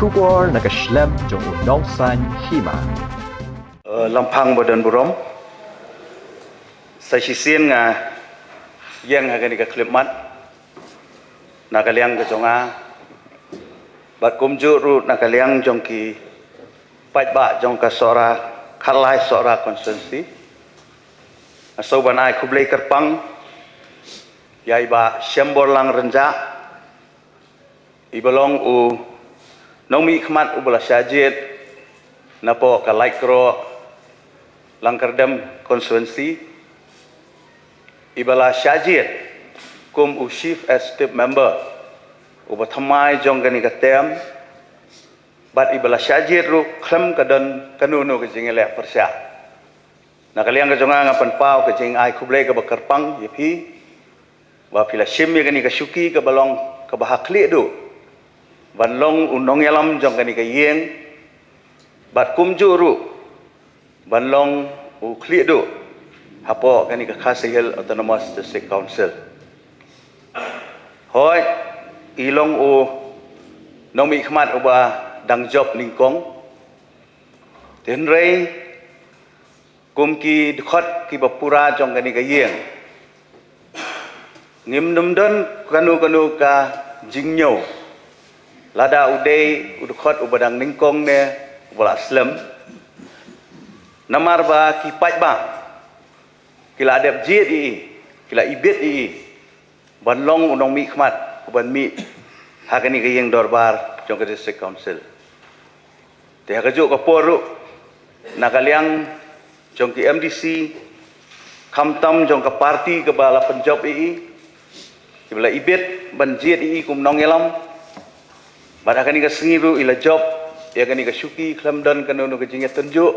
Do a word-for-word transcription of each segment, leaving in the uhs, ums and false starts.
Khubor na ka shlem jong u nongsaiñ hima. Eh, Lampang ba don burom. Sa shisien nga ïeng ha kane ka khyllipmat na ka liang ka jong nga, bad kumjuh ruh na ka liang jong ki paidbah jong ka Sohra, Khatlai Sohra constituency. Nga shu ban ai khublei kyrpang ïa i Bah Shemborlang Rynjah, i ba long u nongmihkhmat u ba la shah jied napoh ka Laitkroh Langkyrdem constituency, i ba la shah jied kum u Chief Executive Member u ba thymmai jong kane ka term, bad i ba la shah jied ruh khlem ka don kano kano ka jingïaleh pyrshah. Na ka liang ka jong nga, nga pynpaw ka jingai khublei ka ba kyrpang ïa phi, ba phi la shim ïa kane ka shuki ka ba long ka ba ha khlieh duh ban long u nongïalam jong kane ka ïing, bad kumjuh ruh ban long u khlieh duh hapoh kane ka Khasi Hills Autonomous District Council. Hooid, i long u nongmihkhmat u ba dang jop nyngkong. Hynrei kum ki dkhot ki ba pura jong kane ka ïing, ngim nym don kano kano ka jingñiew lada u dei u dkhot u ba dang nyngkong ne u ba la slem. Namar ba ki paidbah ki la dep jied ïa i, ki la ibit ïa i ban long u nongmihkhmat u ban mih ha kane ka ïing dorbar jong ka District Council. Te ha kajuh ka por ruh, na ka liang jong ki M D C, khamtam jong ka party ka ba la pynjop ïa i, ki ba la ibit ban jied ïa i kum nongïalam, bad ha kane ka sngi ruh i la jop ïa kane ka shuki khlem don kano kano ka jingïatynjuh.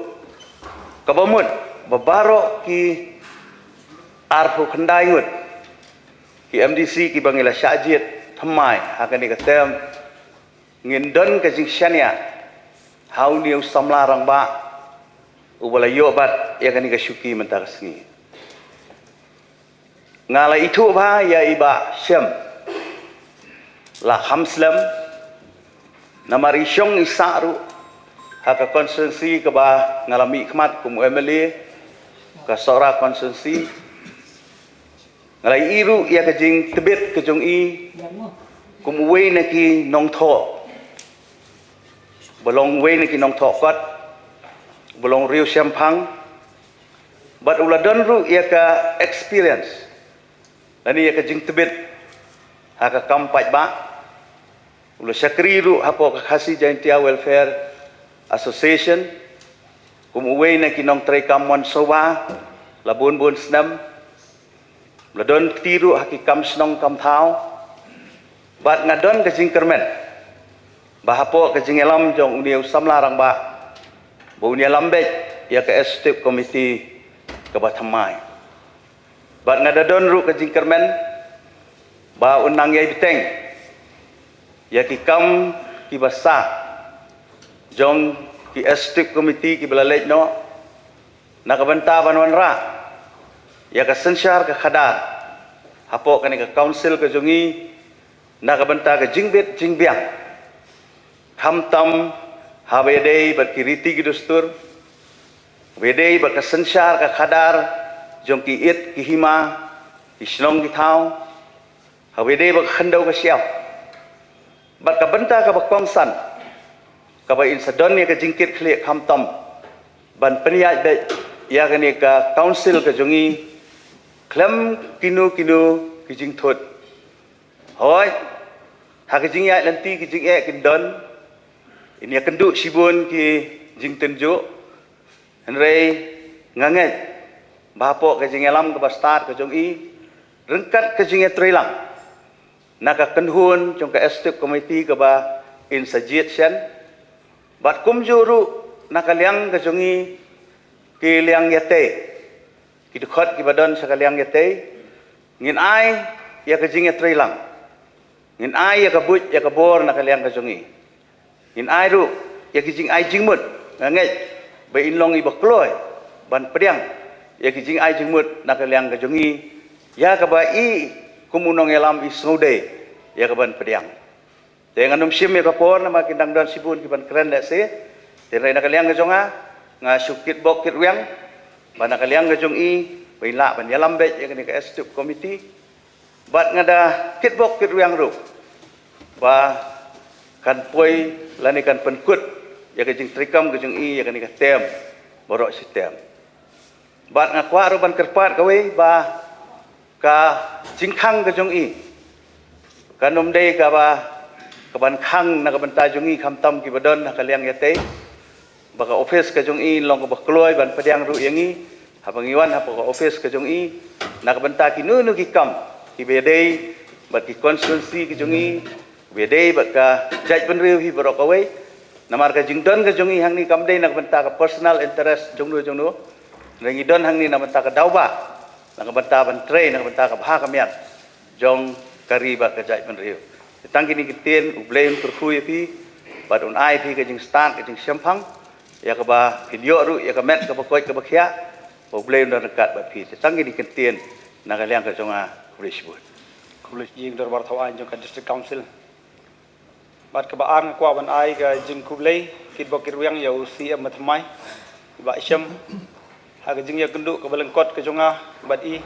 Ka ba mut ba baroh ki arphew khyndai ngut ki M D C ki ba ngi la shah jied thymmai ha kane ka term, ngin don ka jingshaniah ha une u samla rangbah u ba la ïoh bat ïa kane ka shuki mynta ka sngi. Nga la ithuh bha ïa i Bah Shem, la kham slem, namar i shong i sah ruh ha ka constituency ka ba nga la mihkhmat kum u M L A ka Sohra constituency. Nga la ïohi ruh ïa ka jingtbit ka jong i kum uwei na ki nongthoh, ba long uwei na ki nongthoh kot, ba long riewshemphang, bad u la don ruh ïa ka experience lane ïa ka jingtbit ha ka kam paidbah. U la shakri ruh hapoh ka Khasi Jaintia Welfare Association kum uwei na ki nongtrei kam mon shuwa la bun bun snem. La don kti ruh ha ki kam shnong kam thaw. Bad nga don ka jingkyrmen ba hapoh ka jingïalam jong une u samla rangbah, ba un ïalam beit ïa ka executive committee ka ba thymmai. Bad nga da don ruh ka jingkyrmen ba un nang ïai bteng ïa ki kam ki ba sah jong ki executive committee ki ba la leit noh, na ka bynta ban wanrah ïa ka synshar ka khadar hapoh kane ka council ka jong i, na ka bynta ka jingbit jingbiang, khamtam haba ïadei bad ki riti ki dustur, haba ïadei bad ka synshar ka khadar jong ki it ki hima, ki shnong ki thaw, haba ïadei bad ka khyndew ka shyiap, bad ka bynta ka ba kongsan ka ba in sa don ïa ka jingkitkhlieh khamtam ban pynïaid beit ïa kane ka council ka jong i khlem kino kino ki jingthut. Hooid, ha ka jingïaid lynti ki jingeh kin don, in ïakynduh shibun ki jingtynjuh. Hynrei nga ngeit ba hapoh ka jingïalam ka ba stad ka jong i, ryngkat ka jingïatreilang na ka kynhun jong ka executive committee ka ba in sa jied shen, bad kumjuh ruh na ka liang ka jong i, ki liang ïatei, ki dkhot ki ba don sha ka liang ïatei, ngin ai ïa ka jingïatreilang, ngin ai ïa ka buit ïa ka bor na ka liang ka jong i. Ngin ai ruh ïa ki jingai jingmut, nga ngeit ba in long i ba kloi ban pdiang ïa ki jingai jingmut na ka liang ka jong i, ïa ka ba i kum u nongïalam i sngewdei ïa ka ban pdiang. Te ngan ym shim ïa ka por namar ki dang don shibun ki ban kren lehse. Te hynrei na ka liang ka jong nga, nga shu kitbok kitrwiang ba na ka liang ka jong i ba i lah ban ïalam beit ïa kane ka executive committee. Bad nga da kitbok kitrwiang ruh ba kan poi lane kan pynkut ïa ka jingtreikam ka jong i ïa kane ka term baroh shi term. Bad nga kwah ruh ban kyrpad kawei ba ka jingkhang ka jong i kan ym dei kaba, ka ban khang na ka bynta jong i khamtam kiba don ha ka liang ïatei. Ba ka office ka jong i long kaba kloi ban pdiang ruh ïa ngi haba ngi wan ha ka office ka jong i na ka bynta kino kino ki kam kiba ïadei bad ki constituency ka jong i, kiba ïadei bad ka jaitbynriew hi baroh kawei. Namar ka jingdon ka jong i hangne kam dei na ka bynta ka personal interest jong no jong no. Hynrei ngi don hangne na ka bynta ka daw ba, na ka bynta ban trei, na ka bynta ka bha ka miat jong ka ri bad ka jaitbynriew. Te tang kine ki ktien, U Blei un kyrkhu ïa phi bad un ai phi ka jingstad, ka jingshemphang ïa kaba phin ïoh ruh ïa ka met kaba koit kaba khiah, ba U Blei un don ryngkat bad phi. Te tang kine ki ktien na ka liang ka jong nga. Khublei shibun. Khublei ïing dorbar thaw aiñ jong ka District Council. Bad kaba ar nga kwah ban ai ka jingkhublei kitbok kitrwiang ïa u C M bathymmai Bah Shem ha ka jingïakynduh kaba lyngkot ka jong nga bad i.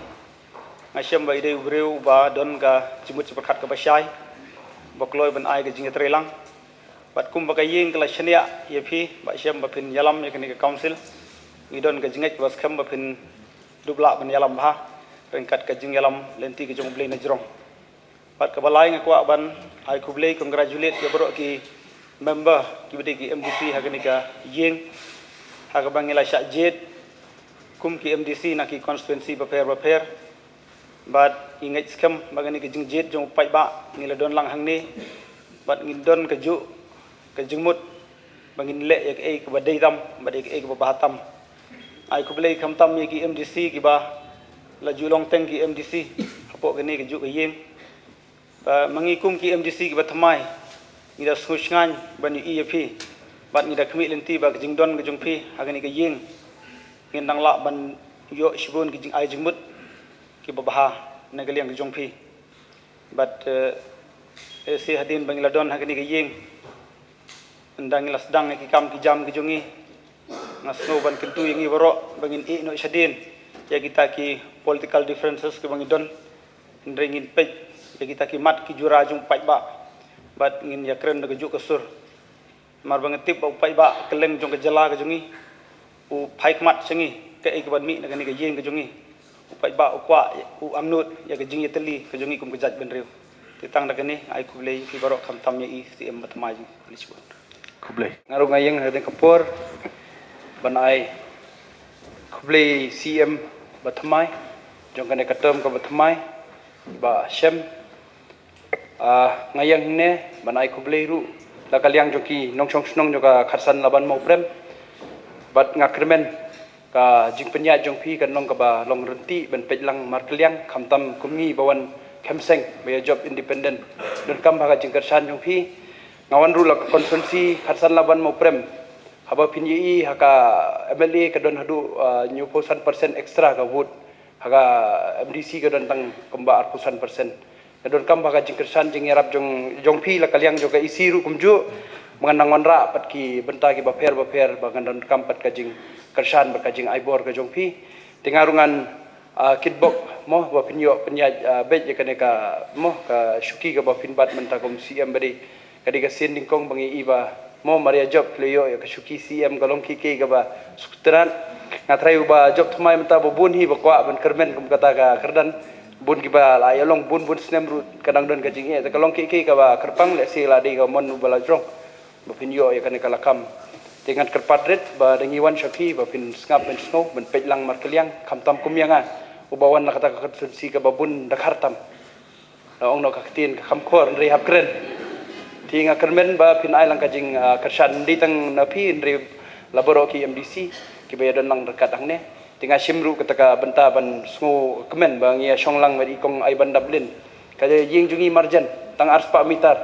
Nga shem ba i dei u briew ba don ka jingmut jingpyrkhat kaba shai ba kloi ban ai ka jingïatreilang. Bad kumba ka ïing ka la shaniah ïa phi Bah Shem ba phin ïalam ïa kane ka council, ngi don ka jingngeit kaba skhem ba phin dup lah ban ïalam bha ryngkat ka jingïalam lynti ka jong U Blei na jrong. Bad kaba lai nga kwah ban ai khublei, congratulate ïa baroh ki member kiba dei ki M D C ha kane ka ïing ha kaba ngi la shah jied kum ki M D C na ki constituency bapher bapher. Bad ngi ngeit skhem ba kane ka jingjied jong u paidbah ngi la don lang hangne bad ngi don kajuh ka jingmut ba ngin leh ïa kaei kaba dei tam bad ïa kaei kaba bha tam. Ai khublei khamtam ïa ki M D C kiba la ju long teng ki M D C hapoh kane kajuh ka ïing. Ba ma ngi kum ki M D C kiba thymmai ngi da sngewshngaiñ ban ïohi ïa phi bad ngi da khmih lynti ba ka jingdon ka jong phi ha kane ka ïing ngin dang lah ban ïoh shibun ki jingai jingmut kiba bha na ka liang ka jong phi. Bad eh, eh, shi hadien ba ngi la don ha kane ka ïing, ynda ngi la sdang ïa ki kam ki jam ki jong ngi, nga sngew ban kyntu ïa ngi baroh ba ngin ïeh noh shadien ïa kita ki political differences kiba ngi don. Hynrei ngin peit ïa kita ki mat ki jura jong u paidbah bad ngin ïakren da kajuh ka sur. Namar ba nga tip ba u paidbah kylleng jong ka jylla ka jong ngi u phai khmat sha ngi kaei kaban mih na kane ka ïing ka jong ngi. U paidbah u kwah, u angnud ïa ka jingïatylli ka jong ngi kum ka jaitbynriew. Te tang da kane ai khublei ïa phi baroh khamtam ïa i C M bathymmai jong ngi. Khublei shibun. Khublei. Nga ruh nga ïeng ha kane ka por ban ai khublei C M bathymmai jong kane ka term kaba thymmai, Bah Shem. Ah, nga ïeng hangne ban ai khublei ruh la ka liang jong ki nongshong shnong jong ka Khatsan Laban Mawprem. Bad nga kyrmen ka jingpynïaid jong phi kan long kaba long ryntih ban peit lang markylliang khamtam kum ngi ba wan khlem seng ba ïa jop independent. Donkam ha ka jingkyrshan jong phi. Nga wan ruh la ka constituency Khatsan Laban Mawprem. Haba phin ïohi ha ka M L A ka don haduh, ah, hynñiewphew san percent extra ka vote. Ha ka M D C ka don tang kumba arphew san percent. Nga donkam ba ka jingkyrshan jingïarap jong, jong phi la ka liang jong ka E C ruh kumjuh. Ba ngan nang wanrah pat ki bynta kiba pher bapher ba ngan donkam pat ka jingkyrshan bad ka jingaibor ka jong phi. Te nga ruh ngan, ah, kitbok mo ba phin ïoh pynïaid, ah, beit ïa kane ka mo ka shuki kaba phin bat mynta kum C M ba dei. Ka dei ka sien nyngkong ba ngi i ba mo mar ïa jop phi la ïoh ïa ka shuki C M ka long kiei kiei kaba sngewtynnat. Nga tharai uba jop thymmai mynta ba bun hi ba kwah ban kyrmen kum kata ka kyrdan. Bun kiba la ïa long bun bun snem ruh ka dang don ka jingeh. Te ka long kiei kiei kaba kyrpang lehse la dei ka mon uba la jrong ba phin ïoh ïa kane ka lakam. Te ngan kyrpad rit ba da ngi wan sha phi ba phin sngap ban sngew ban peit lang markylliang khamtam kum ïa nga uba wan na kata ka constituency kaba bun dkhar tam. La ong noh ka ktien ka kham khor hynrei hap kren. Te nga kyrmen ba phin ai lang ka jing, ah, kyrshan ym dei tang na phi hynrei la baroh ki M D C kiba ïa don lang ryngkat hangne. Te nga shim ruh kata ka bynta ban sngewkmen ba ngi ïa shong lang bad i kong Aibandaplin. Ka ïing jong ngi marjan tang arspah mitar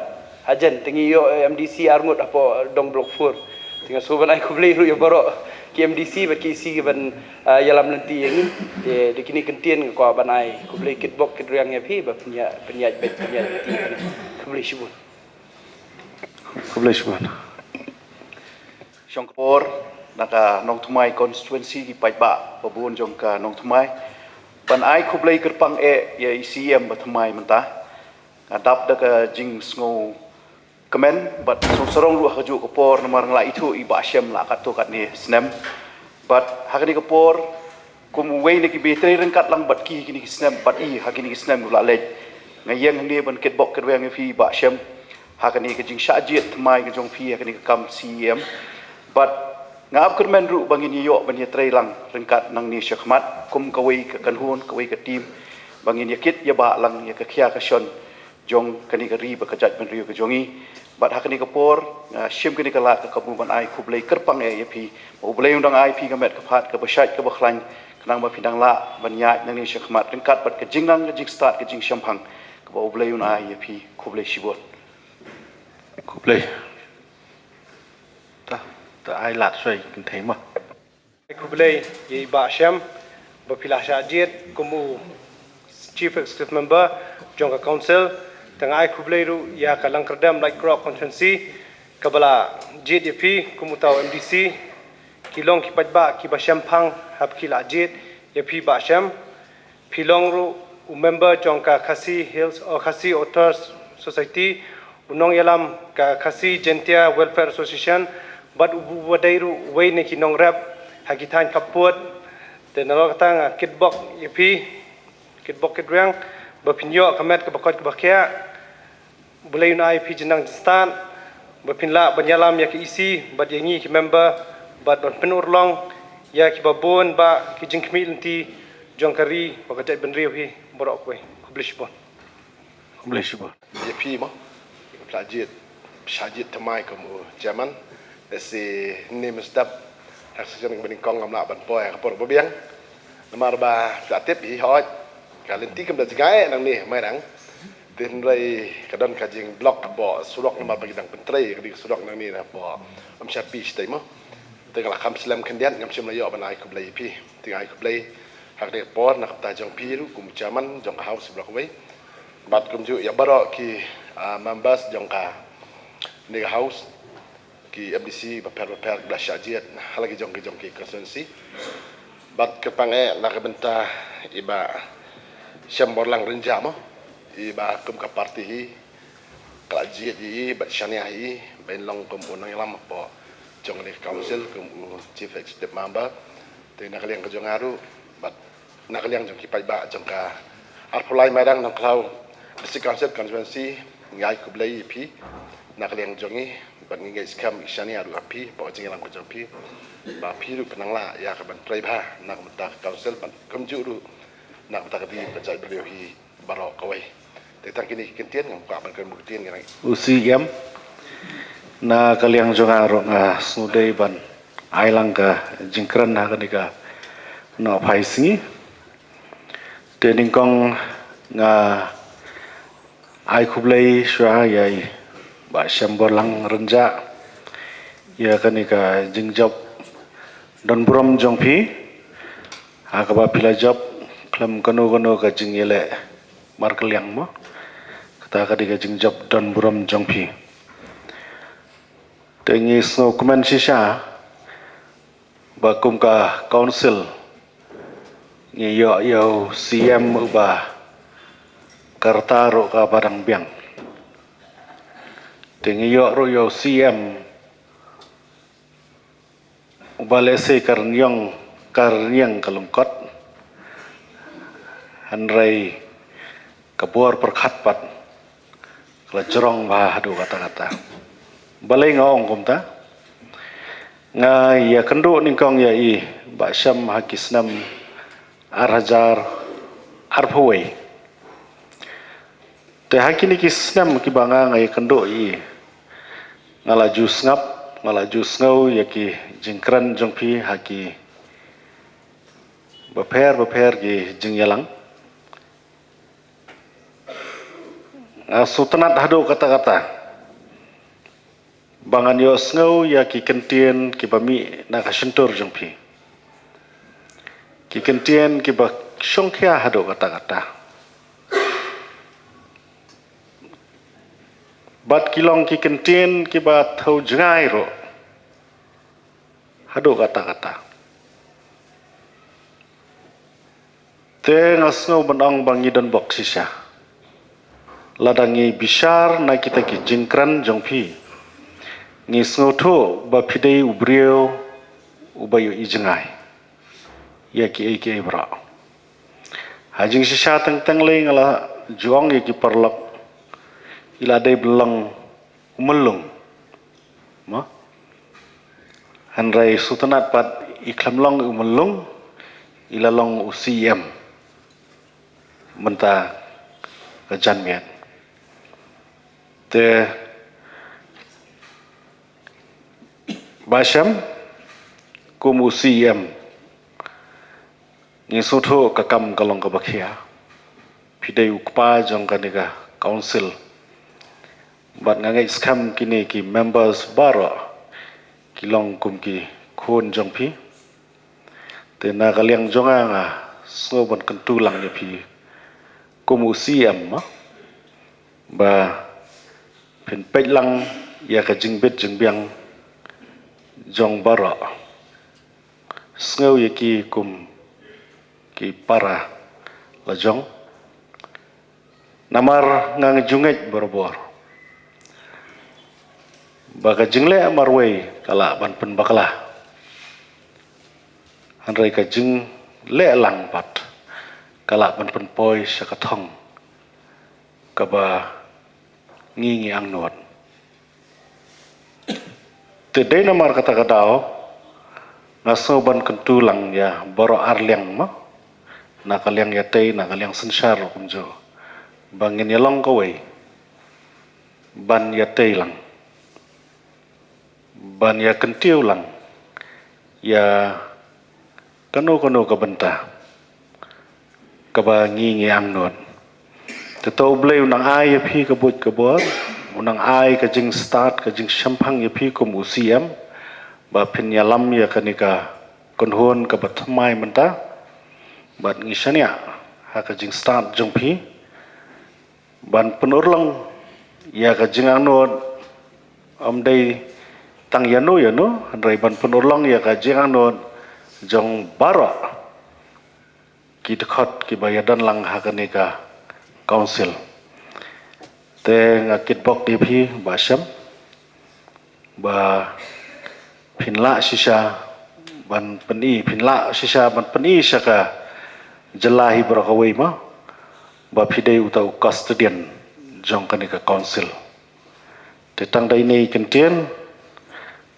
hajan, te ngi ïoh, eh, M D C arngut hapoh dong Block four. Te nga sngewbha ban ai khublei ruh ïa baroh ki M D C bad ki E C kiban, ah, ïalam lynti ïa ngi. Te da kine ki ktien nga kwah ban ai khublei kitbok kitrwiang ïa phi ba pynïaid, pynïaid beit pynïaid lynti ïa kane. Khublei shibun. Khublei shibun. Shong ka por na ka Nongthymmai constituency, ki paidbah babun jong ka Nongthymmai, ban ai khublei kyrpang eh ïa i C E M ba thymmai mynta. Nga dap da ka jingsngew kmen bad sngewsarong ruh ha kajuh ka por, namar nga la ithuh i Bah Shem la katto katne snem. Bad ha kane ka por, kum uwei na kiba trei ryngkat lang bad ki ha kine ki snem, bad i ha kine ki snem kiba la leit, nga ïeng hangne ban kitbok kitrwiang ïa phi Bah Shem ha kane ka jingshah jied thymmai ka jong phi ha kane ka kam C E M. Bad nga ap kyrmen ruh ba ngin ïoh ban ïatrei lang ryngkat nangne sha khmat kum kawei ka kynhun, kawei ka team, ba ngin ïakit ïabah lang ïa ka khia ka shon jong kane ka ri bad ka jaitbynriew ka jong i. Bad ha kane ka por, ah, shim kane ka lad ka kabu ban ai khublei kyrpang eh ïa phi, ba U Blei un dang ai phi ka met ka phad kaba shait kaba khlaiñ, khnang ba phin dang lah ban ïaid nangne sha khmat ryngkat bad ka jingnang, ka jingstad, ka jingshemphang kaba U Blei un ai ïa phi. Khublei shibun. Khublei. Ta, ta ai lad shwa ïa ki kynthei mo. Khublei ïa i Bah Shem ba phi la shah jied kum u Chief Executive Member jong ka Council. Te nga ai khublei ruh ïa ka Langkyrdem Laitkroh constituency kaba la jied ïa phi kum uta u M D C. Ki long ki paidbah kiba shemphang haba ki la jied ïa phi Bah Shem. Phi long ruh u member jong ka Khasi Hills, oh, Khasi Authors Society, u nongïalam ka Khasi Jaintia Welfare Association, bad u ba dei ruh uwei na ki nongrep ha ki thaiñ khappud. Te nalor kata nga kitbok ïa phi, kitbok kitrwiang ba phin ïoh ka met kaba koit kaba khiah. U Blei un ai phi jingnang jingstad ba phin lah ban ïalam ïa ka E C bad ïa ngi ki member, bad ban pynurlong ïa kiba bun bah ki jingkhmih lynti jong ka ri bad ka jaitbynriew hi baroh kawei. Khublei shibun. Khublei shibun. Ïa phi mo, phi la jied, shah jied thymmai kum u chairman. Lehse ynne mynstep ha ka session kaba nyngkong ngam lah ban poi ha ka por ba biang, namar ba phi la tip hi hooid, ka lynti kam da jngai nangne Mairang. Te hynrei ka don ka jingblock hapoh surok namar ba ki dang pyntrei ka dei ka surok nangne na hapoh Umshapi shatei mo. Te nga la kham slem khyndiat, ngam shym la ïoh ban ai khublei ïa phi. Te nga ai khublei ha kane ka por na ka bynta jong phi ruh kum u chairman jong ka House baroh kawei, bad kumjuh ïa baroh ki, ah, members jong kane ka House, ki M D C bapher bapher kiba la shah jied ha la ki jong ki jong ki constituency. Bad kyrpang eh na ka bynta i Bah Shem Borlang Rynjah mo, iba kum ka party hi ka la jied ïa i bad shaniah ïa i ban long kum u nongïalam hapoh jong kane ka Council kum u Chief Executive Member. Te na ka liang ka jong nga ruh bad na ka liang jong ki paidbah jong ka arphew lai Mairang Nongkhlaw District Council constituency, nga ai khublei ïa phi na ka liang jong ngi, bad ngi ngeit skhem ngi shaniah ruh ha phi hapoh ka jingïalam ka jong phi, ba phi ruh phin nang lah ïa ka ban trei bha na ka bynta ka Council bad kumjuh ruh na ka bynta ka ri ka jaitbynriew hi baroh kawei. Te tang kine ki kyntien, ngam kwah ban kren bun kyntien. U C E M, na ka liang jong nga ruh nga sngewdei ban ai lang ka jingkren ha kane ka nongphai sngi. Te nyngkong nga ai khublei shuwa ïa i Bah Shem Borlang Rynjah ïa kane ka jingjop donburom jong phi, ha kaba phi la jop khlem kano kano ka jingïaleh markylliang mo. Kata ka dei ka jingjop donburom jong phi. Te ngi sngewkmen shisha ba kum ka Council ngi ïoh ïa u C E M uba ka rta ruh kaba dang biang. Te ngi ïoh ruh ïa u C E M uba lehse ka rynïeng, ka rynïeng ka lyngkot, hynrei ka bor pyrkhat pat ka la jrong bha haduh katta katta. Balei nga ong kumta? Nga ïakynduh nyngkong ïa i Bah Shem ha ki snem ar hajar arphew wei. Te ha kine ki snem kiba nga, nga ïakynduh ïa i, nga la ju sngap, nga la ju sngew ïa ki jingkren jong phi ha ki bapher bapher ki jingïalang. Nga sngewtynnat haduh katta katta ba ngan ïohsngew ïa ki kyntien kiba mih na ka shyntur jong phi, ki kyntien kiba shongkhia haduh katta katta. Bad ki long ki kyntien kiba thew jngai ruh haduh katta katta. Te nga sngew ban ong ba ngi don bok shisha. Lada ngi bishar na kita ki jingkren jong phi, ngi sngewthuh ba phi dei u briew uba ïohi jngai ïa kiei kiei baroh. Ha jingshisha teng teng lei nga la ju ong ïa ki paralok, i la dei ban long u myllung. Mo? Hynrei sngewtynnat pat i khlem long u myllung, i la long u C E M mynta ka janmiet. Te Bah Shem, kum u C E M, ngi sngewthuh ka kam ka long kaba khia. Phi dei u kpa jong kane ka council. Bad nga ngeit skhem kine ki members baroh ki long kum ki khun jong phi. Te na ka liang jong nga, nga sngew ban kyntu lang ïa phi kum u C E M, mo, ba phin peit lang ïa ka jingbit jingbiang jong baroh. Sngew ïa ki kum ki para lajong. Namar nga ju ngeit barabor ba ka jingleh marwei ka lah ban pynbakla, hynrei ka jingleh lang pat ka lah ban pynpoi sha ka thong kaba ngi ngi angnud. Te dei namar kata ka daw, nga sngew ban kyntu lang ïa baroh ar liang, mo, na ka liang ïatei, na ka liang synshar ruh kumjuh, ba ngin ïa long kawei ban ïatei lang, ban ïa kyntiew lang ïa kano kano ka bynta kaba ngi ngi angnud. Te to U Blei un nang ai ïa phi ka buit ka bor, un nang ai ka jingstad ka jingshemphang ïa phi kum u C E M, ba phin ïalam ïa kane ka kynhun kaba thymmai mynta. Bad ngi shaniah ha ka jingstad jong phi ban pynurlong ïa ka jingangnud, ym dei tang ïano ïano, hynrei ban pynurlong ïa ka jingangnud jong baroh ki dkhot kiba ïadon lang ha kane ka council. Te nga kitbok ïa phi Bah Shem ba phin lah shisha ban pyni, phin lah shisha ban pyni sha ka jylla hi baroh kawei, mo, ba phi dei uta u custodian jong kane ka council. Te tang da ine i kyntien,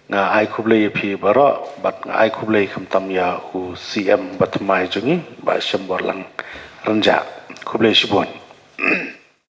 nga ai khublei ïa phi baroh, bad nga ai khublei khamtam ïa u C E M bathymmai jong ngi, Bah Shemborlang Rynjah. Khublei shibun.